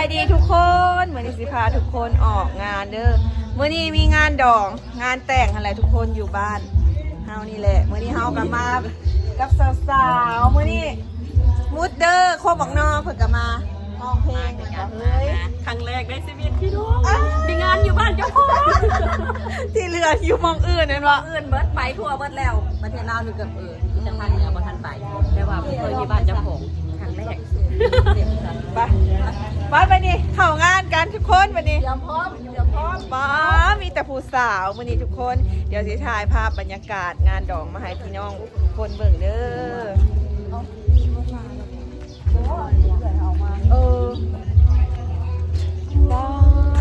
สวัสดีทุกคน มื้อนี้สิพาทุกคนออกงานเด้อ มื้อนี้มีงานดอง งานแต่งหั่นแหละทุกคน อยู่บ้านเฮานี่แหละ มื้อนี้เฮาก็มากับสาวๆ มื้อนี้ มุดเด้อ โคกบักนอ เพิ่นก็มาร้องเพลง เฮ้ย ครั้งแรกในชีวิตพี่น้อง อ้าว มีงานอยู่บ้านเจ้าของ ที่เหลืออยู่หม่องอื่นแม่นบ่ อื่นเบิด ไปทั่วเบิดแล้ว ประเทศลาวนี่ก็ เออ พิพิธภัณฑ์เนี่ยบ่ทันไป แต่ว่าบ่เคยมีบ้านเจ้าของ ครั้งแรก ไป ไป ไปนี่ เข้างานกันทุกคน บัดนี้ เตรียมพร้อม เตรียมพร้อม ป๊า มีแต่ผู้สาว มื้อนี้ทุกคน เดี๋ยวสิถ่ายภาพบรรยากาศงานดองมาให้พี่น้องทุกคนเบิ่งเด้อ เออ ป๊า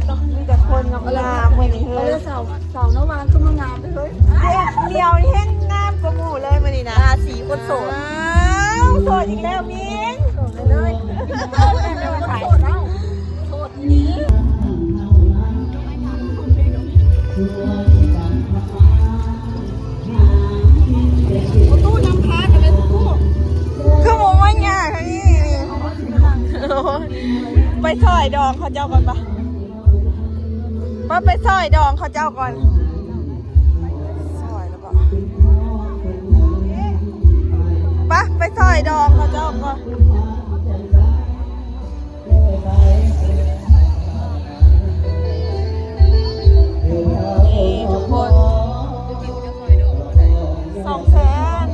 ด มีแต่คนงามๆ มื้อนี้เฮ้ย เอาเลยสาว สาวน้ำหวานคือมางามเด้อเฮ้ย เดี๋ยวนี้แฮ่งงามกว่าหมู่เลยมื้อนี้นะ ราศีคนโสด อ้าว โสดอีกแล้วมิง โสดเลย โสดแล้ว โสดอีหลี คือบ่ว่ายากเท่านี้ ไปซอยดองเขาเจ้าก่อนปะ ปะ ไปซอยดองเขาเจ้าก่อน ซอยแล้วบ่ ปะ ไปซอยดองเขาเจ้าก่อน นี่ทุกคน สองแสน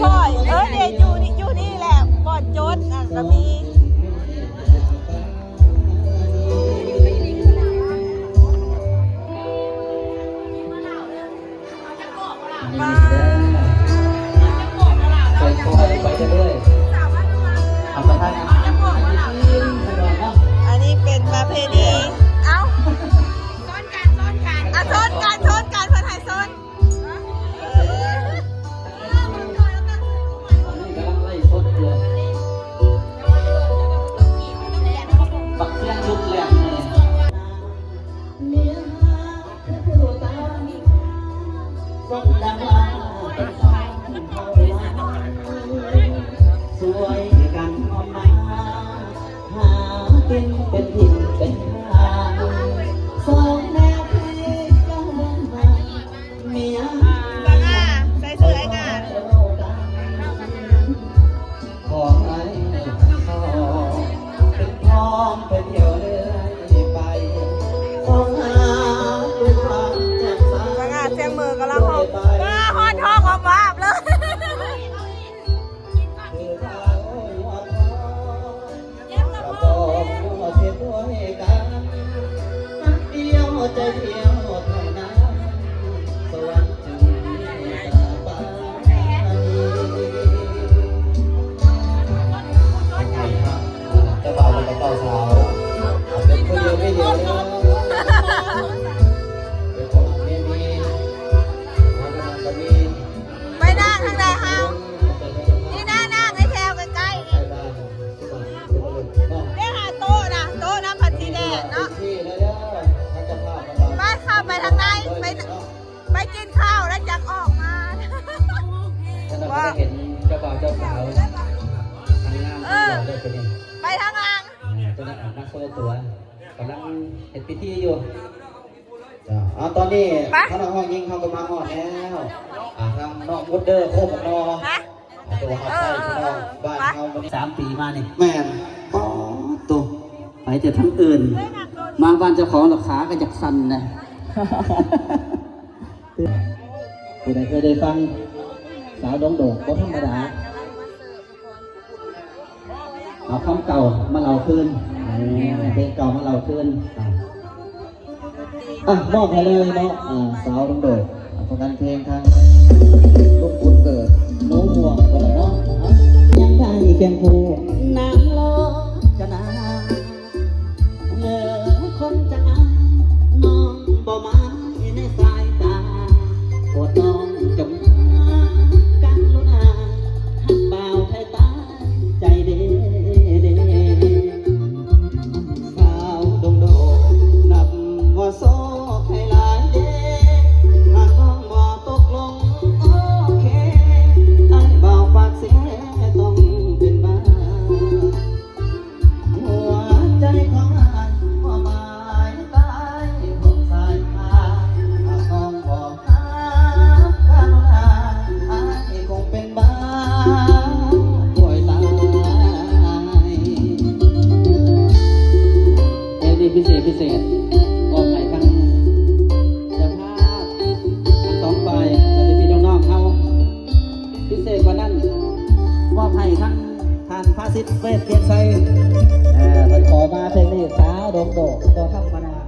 ซอย เอ้ย เดี๋ยวอยู่นี่ อยู่นี่แหละ บ่อนโจ๊ดนั่นก็มี ไป ไปเรื่อยๆ เอาประทาน อันนี้เป็นประเพณี เอ้า ซ้อนกัน ซ้อนกัน อ่ะ ซ้อนกัน ซ้อนกัน เพิ่นให้ซ้อน เออ อันนี้กำลังไลฟ์สดอยู่ บักเสียงหยุดแล้วนี่ ใส่เสื้อไอ้งาน ขอให้เขาเป็นพร้อมไปเที่ยวเรื่อยไป ขอหาด้วยความแจ่มใส สง่าเสียงมือกำลังฮ้อง ว้า ฮ้อนท้องวาบๆ เลย คือเขายอดทอง เจ็บกระเพาะ เจ็บด้วยกัน รักเดียวใจเดียวเท่านั้น สวรรค์ เจ้าบ่าวและเจ้าสาว เป็นคนเดียวไม่เดียวเด้อ เป็นของเมียมี หากำลังก็มี ไปนั่งทางใดเฮา นี่นะ นั่งในแถวใกล้ๆ นี่ เด้หาโต๊ะนะ โต๊ะน้ำผัดสีแดงเนาะ ไป เข้าไปทางใน ไป ไปกินข้าวแล้วจักออกมา ฉะนั้นก็ได้เห็นเจ้าบ่าวเจ้าสาว ทางงาน เออ ที่เราได้ไปนี่ ไปทางหลัง เออ เจ้าหน้าที่นักโซ่ตัว กำลังเฮ็ดพิธีอยู่ จ้ะ เอา ตอนนี้ ไป ทางน้องยิงเขาก็มาฮอดแล้ว อ่า ทางน้องมุดเด้อ โคกบักนอ ฮะ อ่า ตัวเขาใส่ เออ พี่น้อง เออ เออ บ้านเขา ไป สามปีมานี่ แม่น ป๊าดโต ไปแต่ทางอื่น มาบ้านเจ้าของแล้วขาก็อยากสั่นนะ ผู้ใดเคยได้ฟังสาวดงโดกบ่ธรรมดา เอาคำเก่ามาเล่าคืน เพลงเก่ามาเล่าคืน อ่ะ มอบให้เลยเนาะ อ่า สาวดงโดก อ่า ผลงานเพลงทางลุงบุญเกิด หนูม่วง คนละเนาะ อ่ะ ยังได้เคียงคู่ น้ำลอจะนา เหลือคนจะอาย น้องบ่หมายในสายตา โปรดน้องจงมากรุณา หักบ่าวไทยตายใจเด้ เด้ สาวดงโดก นับว่าโชคให้หลายเด้ หากน้องบ่ตกลง โอเค อ้ายบ่าวปากเซต้องเป็นบ้า ສິດເວດວຽງໄຊ ເອີ ເພິ່ນຂໍມາເພງນີ້ ສາວດົງໂດກ ບໍ່ທຳມະດາ ຟ້າ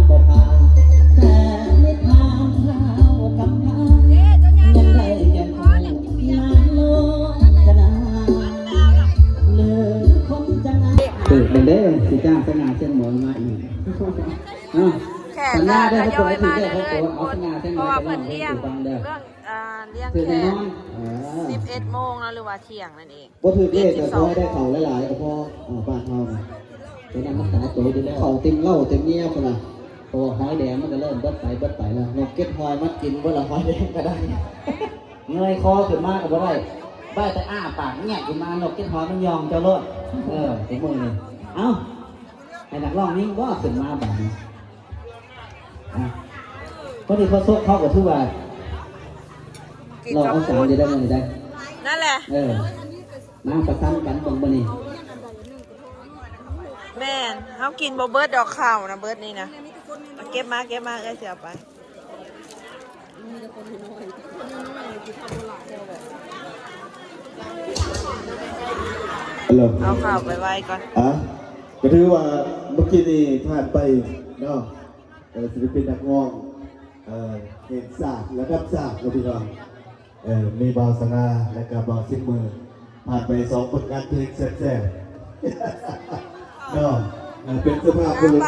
ບໍ່ຜ່າ ແຕ່ນິທານລາວກຳພາ ຍັງໄດ້ແກ່ນຂອງງາມໂລກກະນາ ຫຼືຄົນຈະງາມ ຖືກແລ້ວເດີ ຊິຈ້າງສະຫງ່າຊຽງເໝີມາອີກ ເນາະ ແຂກກໍທະຍອຍມາເລື້ອຍໆ ເພາະວ່າເພິ່ນລ້ຽງເລື່ອງ ເອີ ລ້ຽງແຂກ ສິບເອັດໂມງເນາະ ຫຼືວ່າທ່ຽງນັ້ນເອງ ບໍ່ຖືກເລກກໍຂໍໃຫ້ໄດ້ເຂົ້າຫຼາຍໆ ກໍພໍ ເອີ ບ້ານເຮົານະ ເປັນອັນຮັກສາໂຕຢູ່ແລ້ວ ເຂົ້າເຕັມເລົ້າເຕັມເງືອພຸ້ນນະ ເພາະວ່າຫອຍແດງມັນກໍເລີ່ມເບິດໄປເບິດໄປແລ້ວ ນົກເກັດຫອຍມາກິນເບິດລະ ຫອຍແດງກໍໄດ້ ເງີຍຄໍຂຶ້ນມາກໍບໍ່ໄດ້ ໄດ້ແຕ່ອ້າປາກແງກຂຶ້ນມາ ນົກເກັດຫອຍມັນຍ່ອງເຈົ້າໂລດ ເອີ ທຸກມື້ນີ້ ເອົ້າ ໃຫ້ນັກຮ້ອງຍິງບໍ່ຂຶ້ນມາບາດນີ້ ອ່ະ ພໍດີພໍສົກເຮົາກໍຖືວ່າ ກິນ ລອງເອົາສາມຢູ່ໄດ້ມື້ນີ້ໄດ້ ນັ້ນແຫຼະ ເອີ ມາປະຊັນກັນເບິ່ງມື້ນີ້ ແມ່ນ ເຮົາກິນບໍ່ເບິດດອກເຂົ້ານະ ເບິດນີ້ນະ ເກັບມາ ເກັບມາ ເອື້ອຍຊິເອົາໄປ ເອົາເຂົ້າໄປໄວ້ກ່ອນ ອ່ະ ກໍຖືວ່າມື້ກີ້ນີ້ຜ່ານໄປເນາະ ເອີ ສິລະປິນນັກຮ້ອງ ເອີ ແຫ່ງຊາດ ລະດັບຊາດເນາະພີ່ນ້ອງ ເອີ ມີບ່າວສະຫງ່າ ແລະກະບ່າວສິບມື ຜ່ານໄປສອງຜົນງານເພງແຊບໆ ເນາະ ເອີ ເປັນສຸພາບບຸລຸດ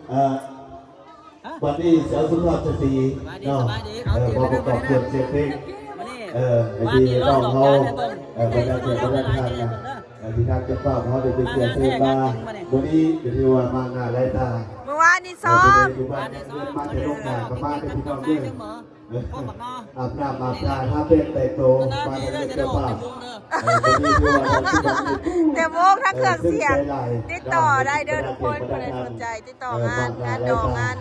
ເອີ ບັດນີ້ສາວສຸພາບສະຕີເນາະ ເອີ ມາປະກອບສຽງເພງ ເອີ ໃຫ້ພີ່ນ້ອງເຮົາ ເອີ ບັນດາແຂກບັນດາທ່ານນະ ເອີ ທີ່ທາງເຈົ້າພາບເຮົາໄດ້ເປັນເກຍດເຊີນມາ ມື້ນີ້ກໍຖືວ່າມາງານຫຼາຍຕາ ມື້ວານນີ້ຊ້ອມ ເອີ ຢູ່ບ້ານເຮືອນມາແຕ່ລົງໜ້າກໍມາເດີພີ່ນ້ອງເດີ ອາບນ້ຳອາບທ່າ ທາແປ້ງແຕງໂຕ ມານຳເຈົ້າພາບ ເອີ ກໍດີຄືວ່າປັດຈຸບັນນີ້ ແຕ່ວົງທັງເຄື່ອງສຽງ ຕິດຕໍ່ໄດ້ເດີທຸກຄົນ ຜູ້ໃດສົນໃຈຕິດຕໍ່ງານ ງານດອງງານ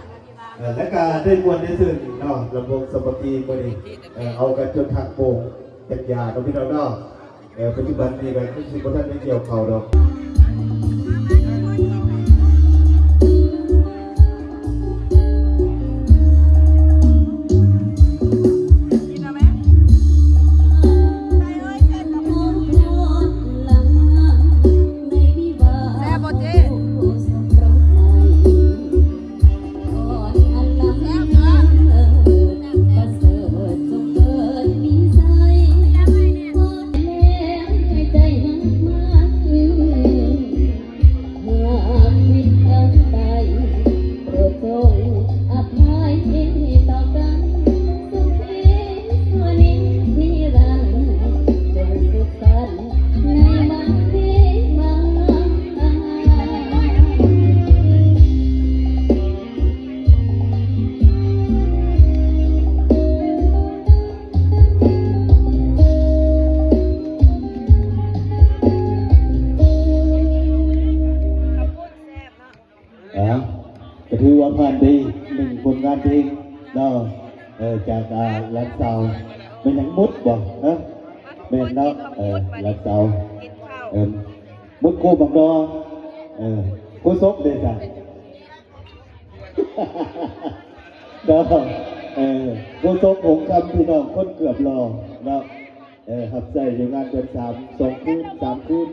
ເອີ ແລະກະໄດ້ມ່ວນໄດ້ຊື່ນເນາະ ລຳວົງສາມັກຄີມື້ນີ້ ເອີ ເອົາກັນຈົນທັງໂປ່ງຈັກຢາເນາະພີ່ນ້ອງເນາະ ເອີ ປັດຈຸບັນນີ້ກໍຄືຊິບໍ່ທັນໄດ້ກ່ຽວເຂົ້າດອກ ແຊບບໍ່ເຈ້? ເອົ້າ ກໍຖືວ່າຜ່ານໄປອີກໜຶ່ງຜົນງານເພງເນາະ ເອີ ຈາກ ອ່າ ຫຼານສາວ ແມ່ນຫຍັງມຸດບໍ່ ເອີ ແມ່ນເນາະ ເອີ ຫຼານສາວ ເອີ ມຸດໂຄບັກດໍ ເອີ ໂຄສົກເດຊະ ເນາະ ເອີ ໂຄສົກຫົງຄຳ ພີ່ນ້ອງ ຄົນເກືອບຫຼໍ່ເນາະ ເອີ ຮັບໃຊ້ຢູ່ງານເດືອນສາມ ສອງຄືນ ສາມຄືນ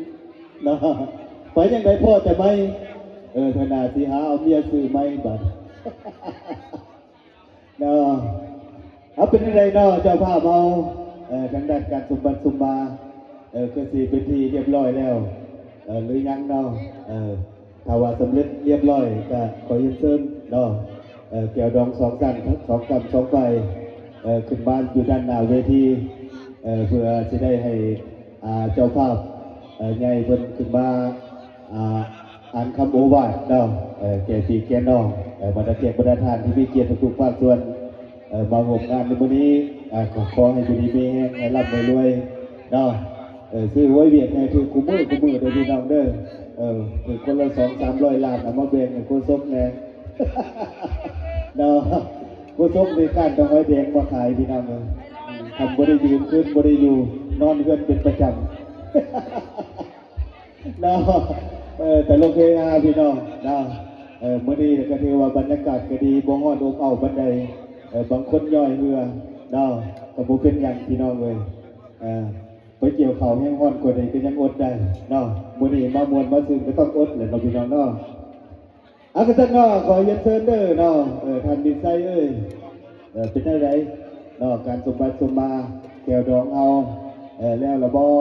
ເນາະ ໄປຈັ່ງໃດພໍ້ແຕ່ໃໝ່ ເອີ ເທື່ອໜ້າຊິຫາເອົາເມຍຊື້ໃໝ່ບາດ ເນາະ ເອົາ ເປັນຈັ່ງໃດເນາະ ເຈົ້າພາບເຮົາ ເອີ ທາງດ້ານການສົມບັດສົມບາ ເອີ ຄືຊິເປັນທີ່ຮຽບຮ້ອຍແລ້ວ ເອີ ຫຼືຍັງເນາະ ເອີ ຖ້າວ່າສຳເລັດຮຽບຮ້ອຍ ກໍຂໍຮຽນເຊີນເນາະ ເອີ ແກ້ວດອງສອງຊັ້ນ ສອງກ້ຳສອງໄຟ ເອີ ຂຶ້ນມາຢູ່ດ້ານໜ້າເວທີ ເອີ ເພື່ອຊິໄດ້ໃຫ້ ອ່າ ເຈົ້າພາບ ເອີ ໃຫຍ່ເພິ່ນຂຶ້ນມາ ອ່າ ອ່ານຄຳໂອວາດເນາະ ເອີ ແກ່ພີ່ແກ່ນ້ອງ ເອີ ບັນດາແຂກບັນດາທ່ານທີ່ມີກຽດທຸກໆພາກສ່ວນ ເອີ ມາຮ່ວມງານໃນມື້ນີ້ ເອີ ກໍຂໍໃຫ້ຢູ່ດີມີແຮງ ໃຫ້ລ່ຳໃຫ້ລວຍເນາະ ເອີ ຊື້ຫວຍຫວຽດໃຫ້ຖືກຄູ່ມື້ຄູ່ມື້ເດີພີ່ນ້ອງເດີ ເອີ ຖືກຄົນລະສອງສາມຮ້ອຍລ້ານ ເອົາມາແບ່ງໃຫ້ໂຄສົກແດ່ ເນາະ ໂຄສົກໄດ້ກ້ານແຕ່ຫອຍແດງມາຂາຍພີ່ນ້ອງເອີຍ ຄ່ຳບໍ່ໄດ້ຢືນ ຄືນບໍ່ໄດ້ຢູ່ ນອນເຮືອນເປັນປະຈຳ ເນາະ ເອີ ຕະຫຼົກເຮຮາພີ່ນ້ອງເນາະ ເອີ ມື້ນີ້ກໍຖືວ່າບັນຍາກາດກໍດີ ບໍ່ຮ້ອນອົບເອົ້າປານໃດ ເອີ ບາງຄົນຍ່ອຍເຫື່ອເນາະ ກໍບໍ່ເປັນຫຍັງພີ່ນ້ອງເອີຍ ເອີ ໄປກ່ຽວເຂົ້າແຮງຮ້ອນກວ່ານີ້ກໍຍັງອົດໄດ້ເນາະ. ມື້ນີ້ມາມ່ວນມາຊື່ນກໍຕ້ອງອົດແຫຼະເນາະ ພີ່ນ້ອງເນາະ. ເອົາ ກະຊັ້ນເນາະ ຂໍຮຽນເຊີນເດີເນາະ ເອີ ທ່ານມິດໄຊເອີຍ ເອີ ເປັນຈັ່ງໃດເນາະ ການສົມບັດສົມມາແກ້ວດອງເຮົາ ເອີ ແລ້ວລະບໍ່?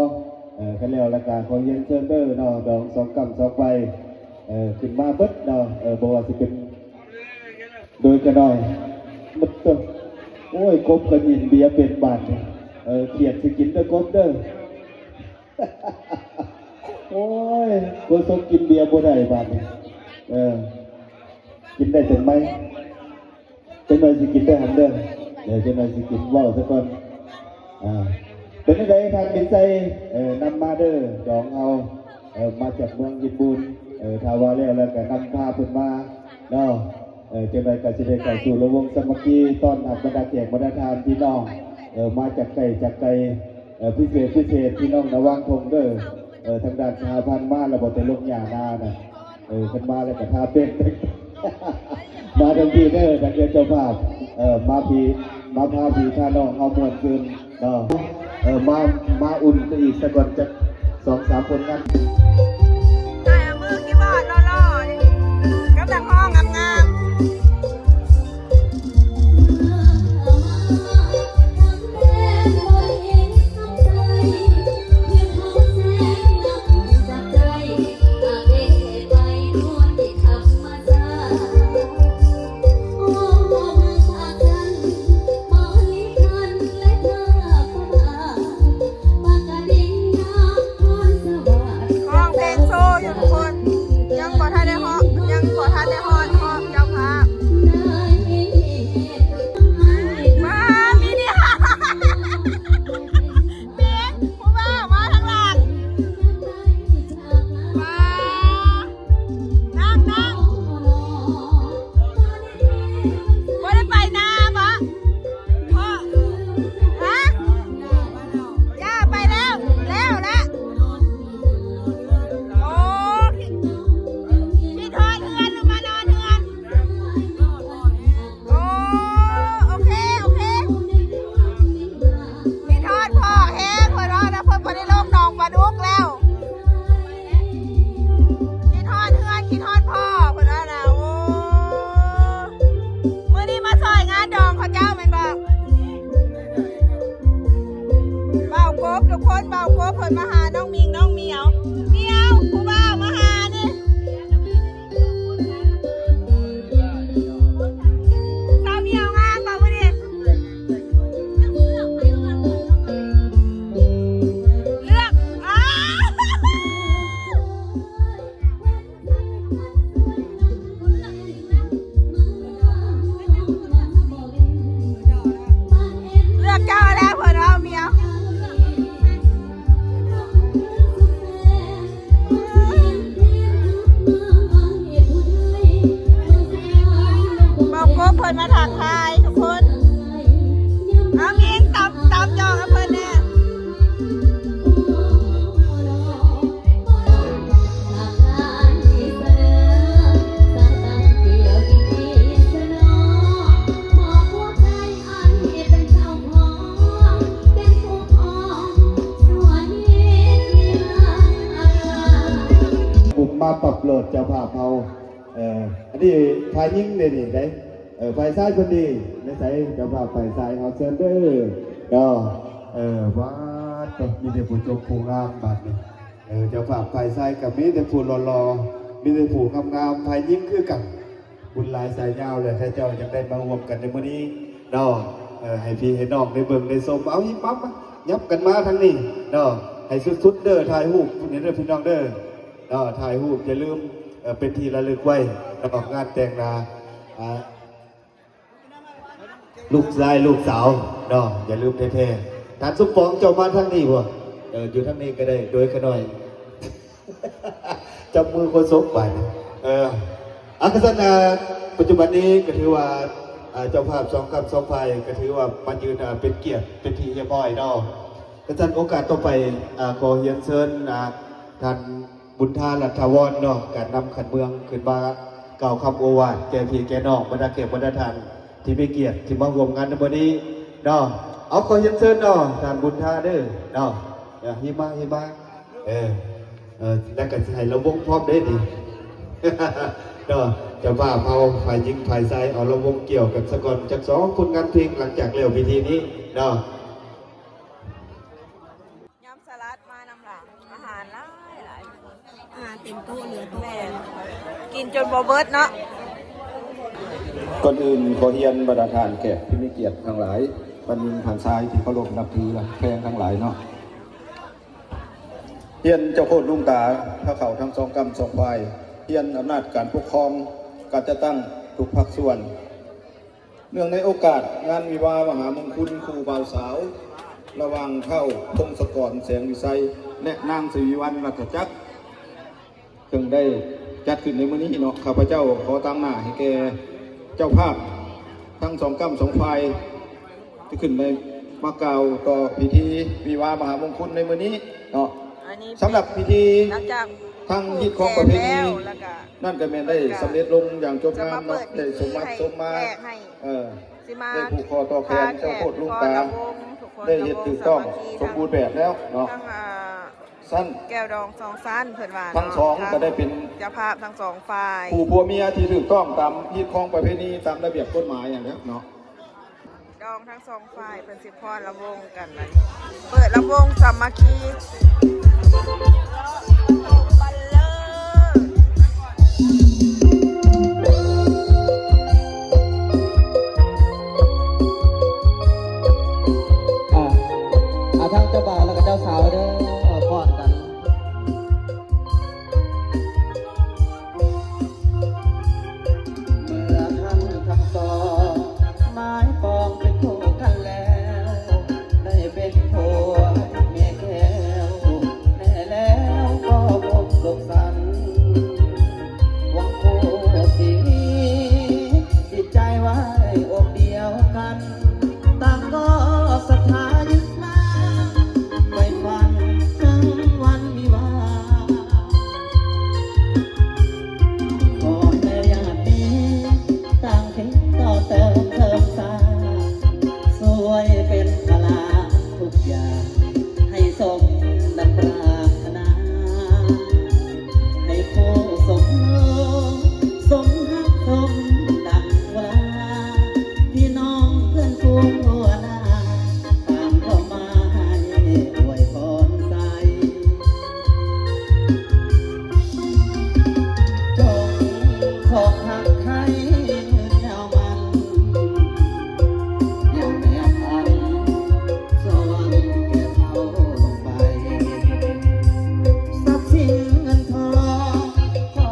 ເອີ ຄັນແລ້ວລະກະຂໍຮຽນເຊີນເດີເນາະ ດອງສອງກຳສອງໃບ ເອີ ຂຶ້ນມາເບິດເນາະ ເອີ ບໍ່ວ່າຊິເປັນ ໂດຍກະນ້ອຍ ໝົດຕົວ. ໂອ້ຍ ກົບກະຍິນເບຍເປັນບາດນີ້ ເອີ ຂຽດຊິກິນເດີກົບເດີ. ໂອ້ຍ ໂຄສົກກິນເບຍບໍ່ໄດ້ບາດນີ້ ເອີ ກິນໄດ້ຈັ່ງໃດ? ຈັກໜ່ອຍຊິກິນໄດ້ຫັ້ນເດີ ເອີ ຈັກໜ່ອຍຊິກິນ ເວົ້າຊະກ່ອນ. ອ່າ ເປັນຈັ່ງໃດທ່ານມິດໄຊ? ເອີ ນຳມາເດີ ດອງເຮົາ ເອີ ມາຈາກເມືອງຍີ່ປຸ່ນ ເອີ ຖ້າວ່າແລ້ວແລ້ວກະນຳພາເພິ່ນມາເນາະ. ເອີ ຈັ່ງໃດກະຊິໄດ້ເຂົ້າສູ່ລະວົງສາມັກຄີ ຕ້ອນຮັບບັນດາແຂກບັນດາທ່ານພີ່ນ້ອງ ເອີ ມາຈາກໄກຈາກໄກ ເອີ ພິເສດພິເສດພີ່ນ້ອງນະຫວ່າງທົ່ງເດີ ເອີ ທາງດ້ານສະຫະພັນມາແລ້ວບໍ່ ແຕ່ລົງຫຍ້ານານະ ເອີ ເພິ່ນມາແລ້ວກະທາເປັນ ມາທັງທີ່ເດີ ທັງເຮືອນເຈົ້າພາບ ເອີ ມາພີ້ ມາພາພີ່ພານ້ອງເຮົາມ່ວນຊື່ນເນາະ ເອີ ມາ ມາອຸ່ນໄປອີກສາກ່ອນຈັກສອງສາມຜົນງານ. ຖ່າຍເອົາມືຄີບອດຫຼໍ່ໆ ກັບນັກຮ້ອງງາມໆ. ຮ້ອງເພງໂຊຢູ່ທຸກຄົນ ຍັງບໍ່ທັນໄດ້ຮອດ ຍັງບໍ່ທັນໄດ້ຮອດຮອບເຈົ້າພາບ. ມາ ມີນີ້ ມີຜູ້ບ່າວມາທາງຫຼັງ ມາ ນັ່ງ ນັ່ງ ບໍ່ໄດ້ໄປນາບໍ? ເພາະ ຮະ? ຢ່າໄປແລ້ວ ແລ້ວລະ ໂອ້ ຄິດ ຄິດຮອດເຮືອນຫຼືມານອນເຮືອນ? ໂອ້ ໂອເຄ ໂອເຄ ຄິດຮອດພໍ່ແຮງ ເພິ່ນວ່ານະ ເພິ່ນບໍ່ໄດ້ລົງໜອງປາດຸກແລ້ວ ຄິດຮອດເຮືອນ ຄິດຮອດພໍ່ ເພິ່ນວ່ານະ. ໂອ້ ມື້ນີ້ມາຊ່ອຍງານດອງເຂົາເຈົ້າແມ່ນບໍ່? ບ່າວກົບ ທຸກຄົນ ບ່າວກົບເພິ່ນມາຫານ້ອງມິງ ນ້ອງໝຽວ ໝຽວ ຜູ້ບ່າວມາຫານີ້. ສາວໝຽວງາມບໍ່ມື້ນີ້? ເລືອກ ອ້າ ເລືອກເຈົ້າແລ້ວ ເພິ່ນເວົ້າເມຍ ເວົ້າກົບເພິ່ນມາທັກທາຍທຸກຄົນ. ເອົາ ມີງຕຳ ຕຳຈອກໃຫ້ເພິ່ນແດ່. ປຸບມາປັບໂຫຼດເຈົ້າພາບເຮົາ. ເອີ ອັນນີ້ຝ່າຍຍິງເດ້ນີ້ເດ້ ເອີ ຝ່າຍຊາຍເພິ່ນນີ້ ໃນໃສເຈົ້າພາບຝ່າຍຊາຍເຮົາ ເຊີນເດີເນາະ. ເອີ ວ້າດໂທ້ ມີແຕ່ຜູ້ຈົບຜູ້ງາມບາດນີ້. ເອີ ເຈົ້າພາບຝ່າຍຊາຍກໍມີແຕ່ຜູ້ຫຼໍ່ໆ ມີແຕ່ຜູ້ງາມໆ ຝ່າຍຍິງຄືກັນ. ບຸນຫຼາຍສາຍຍາວແຫຼະ ເຂົາເຈົ້າຍັງໄດ້ມາຮ່ວມກັນໃນມື້ນີ້ເນາະ. ເອີ ໃຫ້ພີ່ໃຫ້ນ້ອງໄດ້ເບິ່ງໄດ້ຊົມ ເອົາ ຮິບປັບມາ ຫຍັບກັນມາທາງນີ້ເນາະ ໃຫ້ສຸດໆເດີ. ຖ່າຍຮູບນີ້ເດີພີ່ນ້ອງເດີເນາະ ຖ່າຍຮູບຢ່າລືມ ເອີ ເປັນທີ່ລະລຶກໄວ້ເນາະ ງານແຕ່ງໜ້າ ອ່າ ລູກຊາຍລູກສາວເນາະ ຢ່າລືມແທ້ໆ. ທ່ານສົມປອງ ເຈົ້າມາທາງນີ້ບໍ່? ເອີ ຢູ່ທາງນີ້ກໍໄດ້ ໂດຍຂະນ້ອຍ ຈັບມືໂຄສົກບາດນີ້. ເອີ ອາ ກະຊັ້ນນະ ປັດຈຸບັນນີ້ກໍຖືວ່າ ອາ ເຈົ້າພາບສອງຂ້າງສອງຝ່າຍກໍຖືວ່າມາຢືນ ອາ ເປັນກຽດເປັນທີ່ຮຽບຮ້ອຍເນາະ. ກະຊັ້ນໂອກາດຕໍ່ໄປ ອາ ຂໍຮຽນເຊີນ ອາ ທ່ານ ບຸນທາ ລັດຖາວອນເນາະ ການນຳຂັ້ນເມືອງ ຂຶ້ນມາກ່າວຄຳໂອວາດແກ່ພີ່ແກ່ນ້ອງ ບັນດາແຂກບັນດາທ່ານທີ່ມີກຽດທີ່ມາຮ່ວມງານໃນມື້ນີ້ເນາະ. ເອົາ ຂໍຮຽນເຊີນເນາະ ທ່ານບຸນທາເດີເນາະ ເອີ ຮີບມາ ຮີບມາ ເອີ ເອີ ແລ້ວກໍຊິໃຫ້ລຳວົງພ້ອມເດ້ນີ້ ເນາະ ເຈົ້າພາບເຮົາ ຝ່າຍຍິງຝ່າຍຊາຍ ເອົາລຳວົງກ່ຽວກັນສາກ່ອນ ຈັກສອງຜົນງານເພງ ຫຼັງຈາກແລ້ວພິທີນີ້ເນາະ. ຍຳສະຫຼັດມານຳລະ ອາຫານຫຼາຍໆ ອາຫານເຕັມໂຕະເຫຼືອໂຕະ ແມ່ນ ກິນຈົນບໍ່ເບິດເນາະ. ກ່ອນອື່ນຂໍຮຽນບັນດາທ່ານແຂກຜູ້ມີກຽດທັງຫຼາຍ ທ່ານຍິງທ່ານຊາຍທີ່ເຄົາລົບນັບຖືແພງທັງຫຼາຍເນາະ ຮຽນເຈົ້າໂຄດລຸງຕາ ພາເຂົ້າທັງສອງກ້ຳສອງຝ່າຍ ຮຽນອຳນາດການປົກຄອງ ການຈັດຕັ້ງທຸກພາກສ່ວນ. ເນື່ອງໃນໂອກາດງານວິວາມະຫາມົງຄຸນຄູ່ບ່າວສາວ ລະຫວ່າງທ້າວ ພົງສະກອນ ແສງວິໄຊ ແລະ ນາງ ສະວີວັນ ລັດຖະຈັກ ເຊິ່ງໄດ້ຈັດຂຶ້ນໃນມື້ນີ້ເນາະ, ຂ້າພະເຈົ້າຂໍຕາງໜ້າໃຫ້ແກ່ເຈົ້າພາບທັງສອງກ້ຳສອງຝ່າຍ ທີ່ຂຶ້ນໄດ້ມາກ່າວຕໍ່ພິທີວິວາມະຫາມົງຄຸນໃນມື້ນີ້ເນາະ. ອັນນີ້ ສຳລັບພິທີ ຫຼັງຈາກ ທາງຮີດຄອງປະເພນີ ແລ້ວ ນັ້ນກໍແມ່ນໄດ້ສຳເລັດລົງຢ່າງຈົບງາມເນາະ, ໄດ້ສົມບັດສົມມາ ເອີ ໄດ້ຜູກຂໍ້ຕໍ່ແຂນ ເຈົ້າໂຄດລຸງຕາ ໄດ້ເຮັດຖືກຕ້ອງສົມບູນແບບແລ້ວເນາະ. ຊັ້ນ ແກ້ວດອງສອງຊັ້ນ ເພິ່ນວ່າ ທັງສອງກໍໄດ້ເປັນເຈົ້າພາບທັງສອງຝ່າຍ ຄູ່ຜົວເມຍທີ່ຖືກຕ້ອງຕາມຮີດຄອງປະເພນີ ຕາມລະບຽບກົດໝາຍຫັ້ນແຫຼະເນາະ. ດອງທັງສອງຝ່າຍເພິ່ນຊິຟ້ອນລຳວົງກັນ ເປີດລຳວົງສາມັກຄີ. ອ່າ ອ່າ ທາງເຈົ້າບ່າວແລ້ວກໍເຈົ້າສາວເດີ ຟ້ອນກັນ. ເມື່ອທ່ານທັງສອງໝາຍປອງເປັນຄູ່ກັນແລ້ວ ໄດ້ເປັນຜົວເມຍແກ້ວແນ່ແລ້ວກໍພົບສຸກສັນ ຫວັງຄູ່ຊິມີຈິດໃຈໄວ້ອົບດຽວກັນ ຕ່າງກໍສັດທາຍຶດໝັ້ນ ໄວ້ຝັນເຖິງວັນວິວາ ຂໍໃຫ້ຍາດມີຕ່າງເຄງຕໍ່ເຕີມເພີ່ມສ້າງ ຊ່ວຍເປັນພາລະທຸກຢ່າງ ໃຫ້ສົມດັ່ງປາດຖະໜາ ໃຫ້ຄູ່ສົມຮູ້ສົມຮັກສົມດັງວາລາ ພີ່ນ້ອງເພື່ອນຝູງທົ່ວໜ້າ ຕ່າງເຂົ້າມາໃຫ້ອວຍພອນໃສ່ ຈົ່ງຄອງຮັກໃຫ້ຍາວໝັ້ນ ຢ່າແນບອັນສ່ວນແກ່ເຖົ້າໄປ ຊັບສິນເງິນທອງ ຂໍ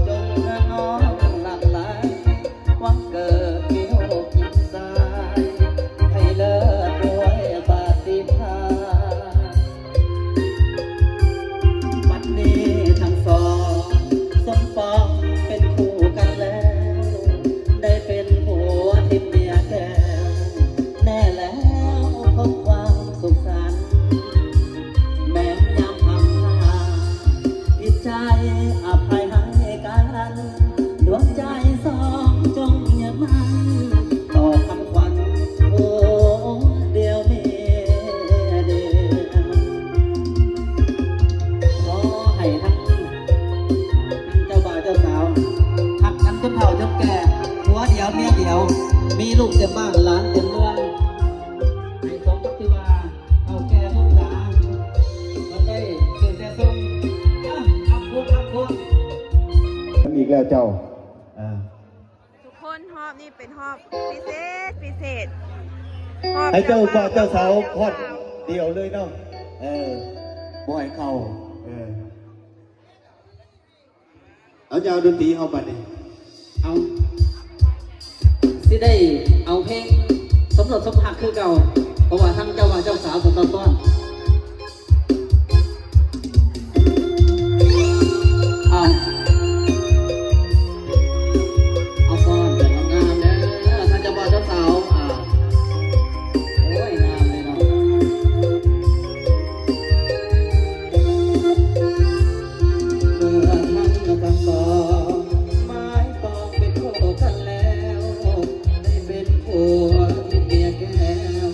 ຈົ່ງນະນອງຫຼັ່ງໄຫຼ ວັນເກີດມີລູກຍິງຊາຍ ໃຫ້ເລີດດ້ວຍປາຕິພານ ບັດນີ້ທັງສອງສົມປອງເປັນຄູ່ກັນແລ້ວ ໄດ້ເປັນຜົວທິບເມຍແກ້ວ ແນ່ແລ້ວພົບຄວາມສຸກສັນ ແມ່ນຍາມທຳພາ ຜິດໃຈອະໄພໃຫ້ກັນ ດວງໃຈສອງຈົ່ງຍຶດໝັ້ນ ຕໍ່ຄຳຂວັນຄູ່ດຽວເມຍດຽວ ຂໍໃຫ້ທັງ ທັງເຈົ້າບ່າວເຈົ້າສາວ ຮັກກັນຈົນເຖົ້າຈົນແກ່ ຜົວດຽວເມຍດຽວ ມີລູກເຕັມບ້ານຫຼານເຕັມເມືອງ ໃຫ້ສົມກັບທີ່ວ່າ ເຖົ້າແກ່ລູກຫຼານ ມັນໄດ້ເກີດແຕ່ຊົມ ອ່ະ ຮັບຄຸນ ຮັບຄຸນ ມັນອີກແລ້ວເຈົ້າ ອ່າ ທຸກຄົນ ຮອບນີ້ເປັນຮອບພິເສດ ພິເສດ ຮອບ ໃຫ້ເຈົ້າບ່າວເຈົ້າສາວຮອດດຽວເລີຍເນາະ ເອີ ບໍ່ໃຫ້ເຂົ້າ ເອີ ເອົາ ເຈົ້າດົນຕີເຮົາບັດນີ້ ເອົາ ຊິໄດ້ເອົາເພງສົມລົດສົມຮັກຄືເກົ່າ ເພາະວ່າທັງເຈົ້າບ່າວເຈົ້າສາວກໍຕ້ອງຕ້ອນ ເອົາ ເອົາຟ້ອນແບບງາມໆເດີ ທ່ານເຈົ້າບ່າວເຈົ້າສາວ ອ່າ ໂອ້ຍ ງາມເລີຍເນາະ. ເມື່ອທັງທັງສອງໝາຍປອງເປັນຄູ່ກັນແລ້ວ ໄດ້ເປັນຜົວທິບເມຍແກ້ວ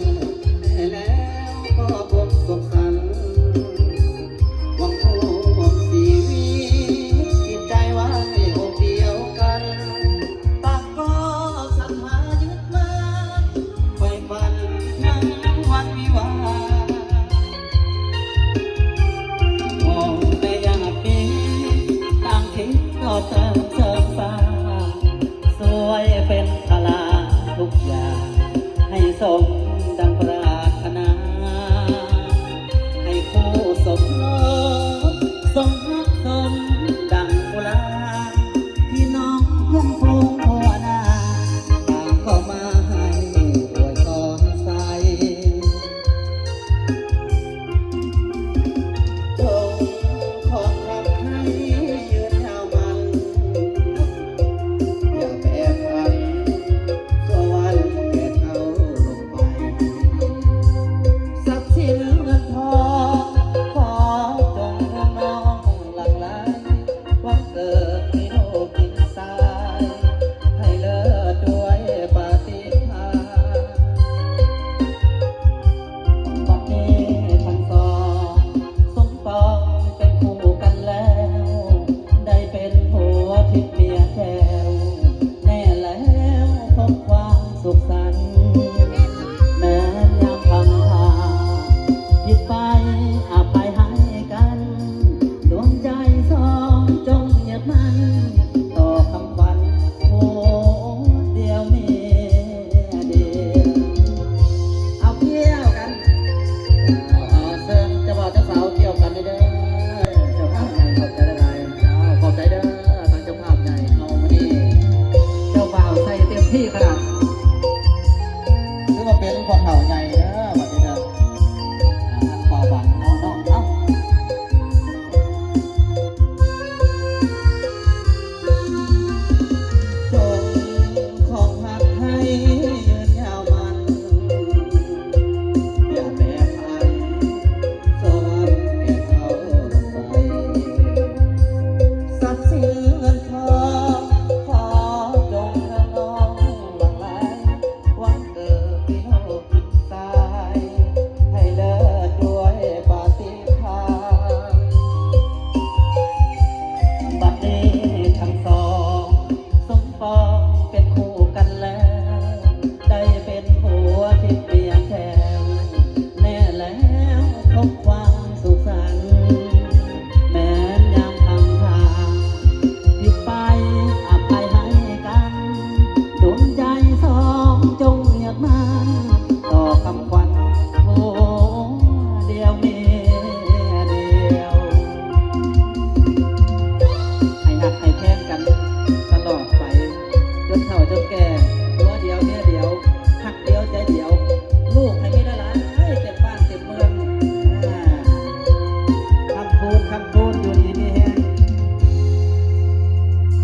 ອ່າ ຄຳຄູນ ຄຳຄູນ ຢູ່ດີມີແຮງ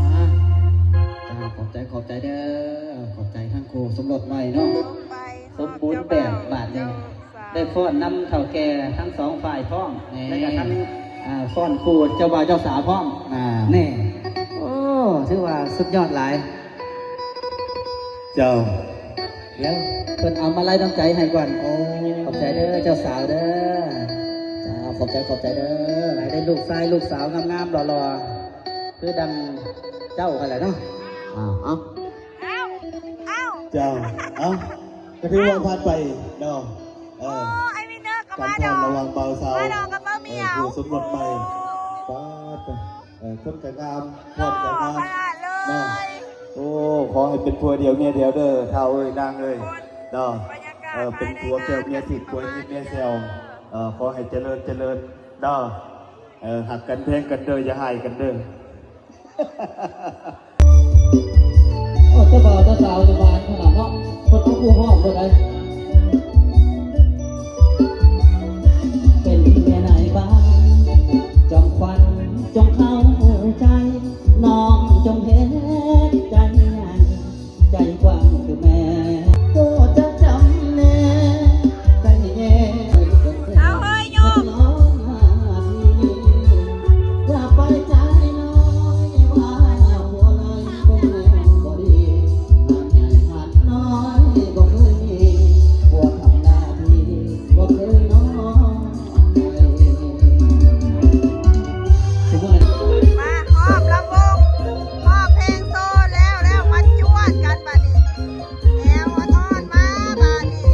ອ່າ ເຈົ້າ ຂອບໃຈ ຂອບໃຈເດີ ຂອບໃຈທາງຄູ່ສົມລົດໃໝ່ເນາະ ສົມບູນແບບບາດນີ້ ໄດ້ຟ້ອນນຳເຖົ້າແກ່ທັງສອງຝ່າຍພ້ອມ ແມ່ນ ແລ້ວກະທັງ ອ່າ ຟ້ອນຄູ່ເຈົ້າບ່າວເຈົ້າສາວພ້ອມ ອ່າ ແນ່ ໂອ້ ຖືວ່າສຸດຍອດຫຼາຍ. ເຈົ້າ ດຽວເພິ່ນເອົາມາໄລ່ນ້ຳໃຈໃຫ້ກ່ອນ. ໂອ້ ຂອບໃຈເດີເຈົ້າສາວເດີ. ເຈົ້າ ຂອບໃຈ ຂອບໃຈເດີ. ໃຫ້ໄດ້ລູກຊາຍລູກສາວງາມໆຫຼໍ່ໆ ຄືດັ່ງເຈົ້າຫັ້ນແຫຼະເນາະ. ເອົາ ເອົາ ເຈົ້າ ເອົາ ກະຖືວ່າຜ່ານໄປເນາະ. ເອີ ການຟ້ອນລະຫວ່າງບ່າວສາວ ເອີ ຄູ່ສົມລົດໃໝ່ ປາດ ເອີ ຄົນກະງາມ ພ້ອມກະງາມເນາະ. ໂອ້ ຂໍໃຫ້ເປັນຜົວດຽວເມຍດຽວເດີ ທ້າວເອີຍ ນາງເອີຍເນາະ. ເອີ ເປັນຜົວແກ້ວເມຍທິບ ຜົວຍິບເມຍແຊວ. ເອີ ຂໍໃຫ້ຈະເລີນ ຈະເລີນເນາະ. ເອີ ຮັກກັນແພງກັນເດີ ຢ່າຮ້າຍກັນເດີ. ໂອ້ ເຈົ້າບ່າວເຈົ້າສາວຢູ່ບ້ານພຸ້ນນະເນາະ ເພິ່ນເອົາຜູ້ຮ້ອງເພິ່ນໄດ໋. ເປັນເມຍນາຍບ້ານ ຈອມຂວັນຈົ່ງເຂົ້າໃຈ ນ້ອງຈົ່ງເຮັດໃຈໃຫຍ່ ໃຈກວ້າງຄືແມ່ ໂປດຈັກຈຳແນ່ ໃຈແຍ່ ເອົາເຮີຍໂຍມ ຢ່າໄປໃຈນ້ອຍວ່າຜົວນ້ອຍຄົນແນວບໍ່ດີ ຫາກໃຫຍ່ຫາກນ້ອຍບໍ່ເຄີຍມີ ຜົວທຳໜ້າທີ່ບໍ່ເຄີຍນອນໃຈ. ມາ ຮອບລຳວົງ ຮອບເພງໂຊແລ້ວ ແລ້ວມາຈວດກັນບາດນີ້ ແອວອ່ອນໆ ມາບາດນີ້.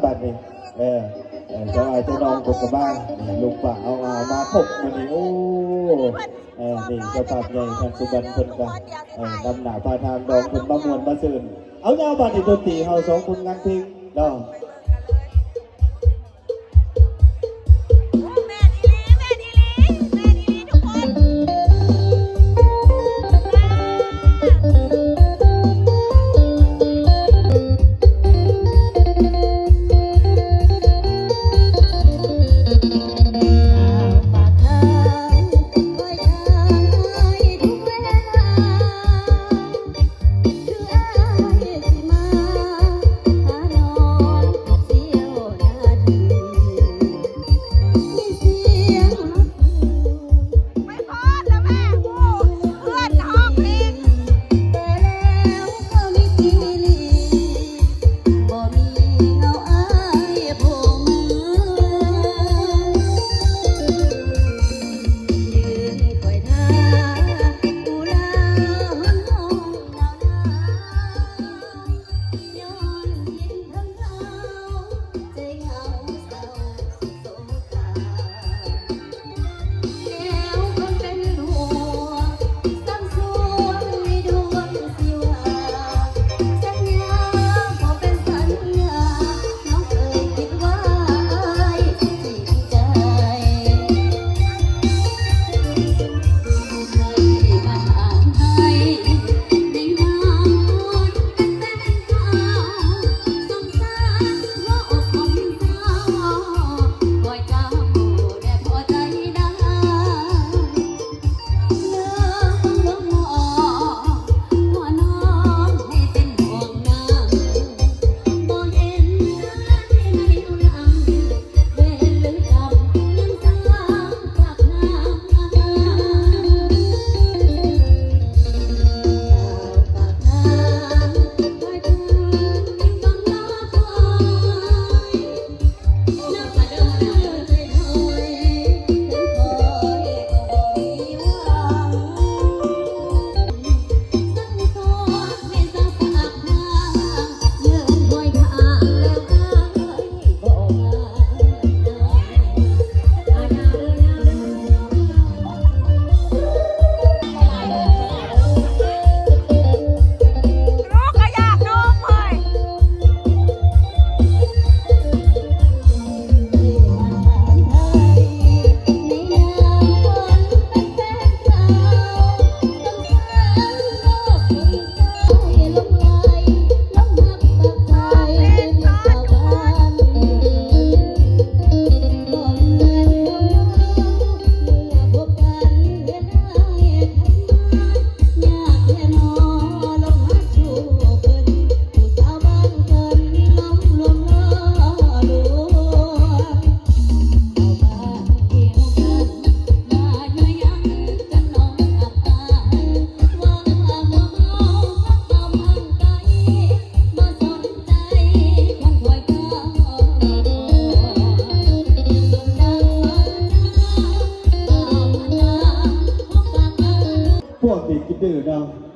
ບາດນີ້ ເອີ ເອີ ເຈົ້າອ້າຍເຈົ້ານ້ອງເພິ່ນກະມາ ລຸງປ້າເຮົາ ເອົາມາຄົບມື້ນີ້ ໂອ້ ເອີ ນີ້ເຈົ້າພາບໃຫຍ່ທ່ານສຸບັນເພິ່ນກະ ເອີ ນຳໜ້າພາທາງດອງເພິ່ນມາມ່ວນມາຊື່ນ. ເອົາ ຍາວບາດນີ້ດົນຕີເຮົາ ສອງຜົນງານເພງເນາະ. ໂອ້ ແມ່ນອີ່ຫຼີ ແມ່ນອີ່ຫຼີ ແມ່ນອີ່ຫຼີທຸກຄົນ.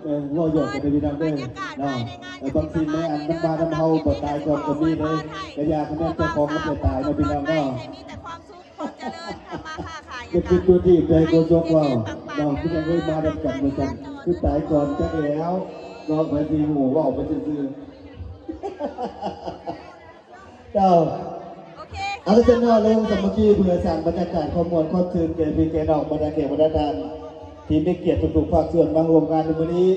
ເອີ ເວົ້າຫຍອກກັນເດີພີ່ນ້ອງເດີເນາະ. ເອີ ບາງສິ່ງບາງອັນມັນມານຳເຮົາບໍ່ຕາຍກ່ອນກໍມີເດີ. ກະຢ່າຄະແນນເຈົ້າຂອງມັນຈະຕາຍເນາະພີ່ນ້ອງເນາະ. ມີແຕ່ຄວາມສຸກຄວາມຈະເລີນ ທຳມາຄ້າຂາຍ ເປັນ ຫຍັງກະ ເປັນຕົວທີ່ໃຈໂຄສົກເວົ້າເນາະ. ຄືຈັ່ງເຄີຍມານຳກັນວ່າຊັ້ນ ຄືຕາຍກ່ອນຈັກແລ້ວເນາະ. ໃຜຊິຮູ້ ເວົ້າໄປຊື່ໆ. ເຈົ້າ ໂອເຄ ເອົາ ຊັ້ນເນາະ ລົງສາມັກຄີເພື່ອສ້າງບັນຍາກາດຄວາມມ່ວນຄວາມຊື່ນແກ່ພີ່ແກ່ນ້ອງ ບັນດາແຂກບັນດາທ່ານທີ່ມີກຽດທຸກໆພາກສ່ວນມາຮ່ວມງານໃນມື້ນີ້.